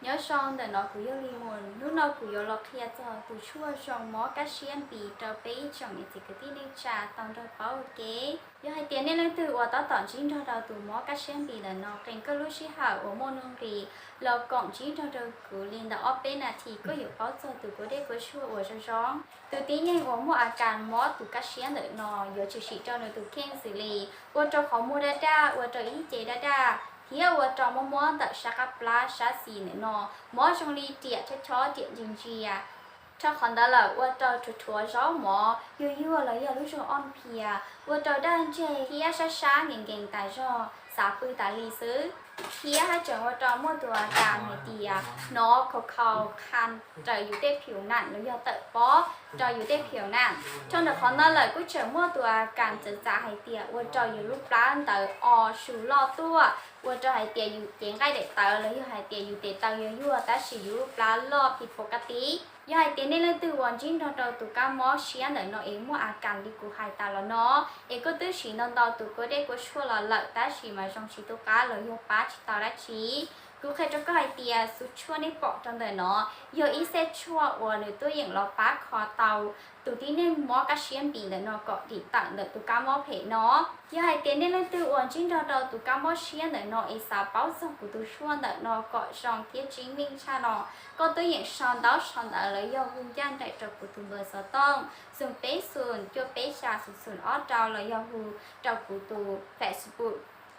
Nyob zoo, ntawm no kuv yog Lis Mus. Hnub no kuv yuav los qhia txog tus tshuaj zoo mob kab siab npis rau peb ib tsoom niam txiv kwv tij neej tsa tau nrog paub ua ke. Yog hais tias nej leej twg uas tab tom ntsib nrog rau tus mob kab siab npis ntawm no, qee koj lub sij hawm uas muaj nuj nqis los koom ntsib nrog rau kuv li ntawm ob peb nas this, koj yuav paub txog tus kua dej kua tshuaj uas zoo zoo. Tus tib neeg uas muaj a kas mob tus kab siab ntawm no yuav tsum sim rau nws tus kheej xws li ua rau qhov muag daj daj, ua rau ib ce daj daj, thiab ua rau mob mob ntawm sab qab plab sab xis ntawm no, mob zoo li riam chob chob, riam ntsia ntsia. Dhau qhov ntawd lawm ua rau rhuav rhuav zaub mov, yuag yuag los yog lub zog ob phias, ua rau daj ntseg thiab sab sab nkees nkees tas zog, xav pw tas li xwb. Thiab haj tseem ua rau muaj tus a kas hais tias hnov khaus khaus qha raws yus tej phiu nam los yog tawm pob rau yus tej phiu nam. Dhau ntawm qhov no lawm kuj tseem muaj tus a kas txawv txav hais tias ua rau yus lub plab ntawd o su loj tuaj, ua rau hais tias yus cev nqaij daim tawv los yog hais tias yus tes taw yuag yuag tab sis yus lub plab loj phim pom kaj tib. Yog hais tias nej leej twg uas ntsib nrog rau tus kab mob siab ntawm no es muaj a kas li kuv hais tas los no, es koj twb sim ntau ntau tus kua dej kua tshuaj los lawm tab sis mas zoo tsis tu qab los yog pab tsis tau dab tsi. Kuv qhia rau koj hais tias xub tshuaj nej pom rau ntawm no yog ib xej tshuaj uas nws tuaj yeem los pab kho tau tus tib neeg mob kab siab npis ntawm no kom dim tawm ntawm tus kab mob phem no. Yog hais tias nej leej twg uas ntsib nrog rau tus kab mob siab ntawm no es xav paub txog kuv tus tshuaj ntawm no kom zoo thiab tseeb meej tshaj no, koj tuaj yeem sau ntaub sau ntawv los yog hu ncaj nraim rau kuv tus npawb xov tooj xoom peb xoom cuaj peb xya xoom xoom ob rau los yog hu rau kuv tus Facebook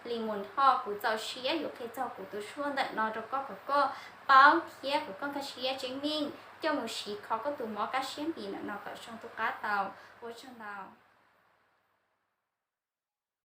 Lis Mus Hoj. Kuv txaus siab yuav qhia txog kuv tus tshuaj ntawm no rau koj kom koj paub thiab kom koj nkag siab tseeb meej coj mus siv kho koj tus mob kab siab npis ntawm no kom zoo tu qab tau. Ua tsaug ntau.